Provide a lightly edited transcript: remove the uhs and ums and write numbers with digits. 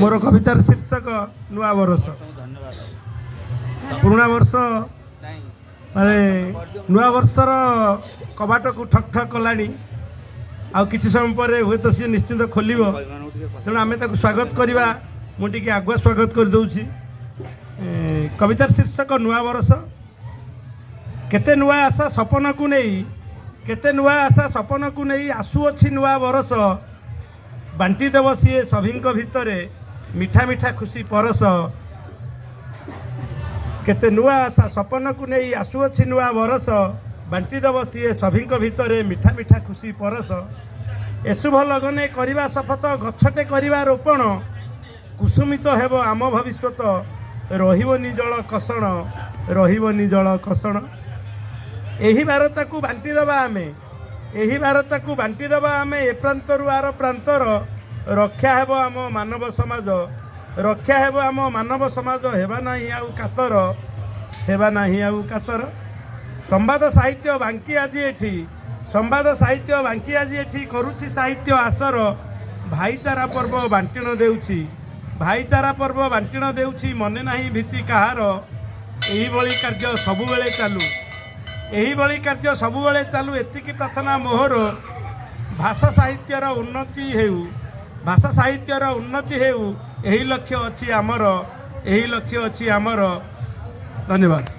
ମୋର କବିତାର ଶୀର୍ଷକ ନୂଆ ବରଷ। ପୁରୁଣା ବର୍ଷ ମାନେ ନୂଆ ବର୍ଷର କବାଟକୁ ଠକ୍ ଠକ୍ କଲାଣି। ଆଉ କିଛି ସମୟ ପରେ ହୁଏତ ସିଏ ନିଶ୍ଚିନ୍ତ ଖୋଲିବ। ତେଣୁ ଆମେ ତାକୁ ସ୍ୱାଗତ କରିବା। ମୁଁ ଟିକେ ଆଗୁଆ ସ୍ୱାଗତ କରିଦେଉଛି। କବିତାର ଶୀର୍ଷକ ନୂଆ ବରଷ। କେତେ ନୂଆ ଆଶା ସପନକୁ ନେଇ, କେତେ ନୂଆ ଆଶା ସପନକୁ ନେଇ ଆସୁଅଛି ନୂଆ ବରଷ। ବାଣ୍ଟି ଦେବ ସିଏ ସଭିଙ୍କ ଭିତରେ ମିଠା ମିଠା ଖୁସି ପରସ। କେତେ ନୂଆ ଆଶା ସପନକୁ ନେଇ ଆସୁଅଛି ନୂଆ ବରଷ, ବାଣ୍ଟି ଦେବ ସିଏ ସଭିଙ୍କ ଭିତରେ ମିଠା ମିଠା ଖୁସି ପରସ। ଏ ଶୁଭ ଲଗନେ କରିବା ଶପଥ, ଗଛଟେ କରିବା ରୋପଣ। କୁସୁମିତ ହେବ ଆମ ଭବିଷ୍ୟତ, ରହିବନି ଜଳ କଷଣ, ରହିବନି ଜଳ କଷଣ। ଏହି ବାରତାକୁ ବାଣ୍ଟି ଦେବା ଆମେ, ଏହି ବାରତାକୁ ବାଣ୍ଟି ଦେବା ଆମେ ଏ ପ୍ରାନ୍ତରୁ ଆର ପ୍ରାନ୍ତର। ରକ୍ଷା ହେବ ଆମ ମାନବ ସମାଜ, ରକ୍ଷା ହେବ ଆମ ମାନବ ସମାଜ, ହେବା ନାହିଁ ଆଉ କାତର, ହେବା ନାହିଁ ଆଉ କାତର। ସମ୍ବାଦ ସାହିତ୍ୟ ବାଙ୍କି ଆଜି ଏଠି, ସମ୍ବାଦ ସାହିତ୍ୟ ବାଙ୍କି ଆଜି ଏଠି କରୁଛି ସାହିତ୍ୟ ଆସର। ଭାଇଚାରା ପର୍ବ ବାଣ୍ଟିଣ ଦେଉଛି, ଭାଇଚାରା ପର୍ବ ବାଣ୍ଟିଣ ଦେଉଛି, ମନେ ନାହିଁ ଭୀତି କାହାର। ଏହିଭଳି କାର୍ଯ୍ୟ ସବୁବେଳେ ଚାଲୁ, ଏହିଭଳି କାର୍ଯ୍ୟ ସବୁବେଳେ ଚାଲୁ, ଏତିକି ପ୍ରାର୍ଥନା ମୋହର। ଭାଷା ସାହିତ୍ୟର ଉନ୍ନତି ହେଉ, ଭାଷା ସାହିତ୍ୟର ଉନ୍ନତି ହେଉ, ଏହି ଲକ୍ଷ୍ୟ ଅଛି ଆମର, ଏହି ଲକ୍ଷ୍ୟ ଅଛି ଆମର। ଧନ୍ୟବାଦ।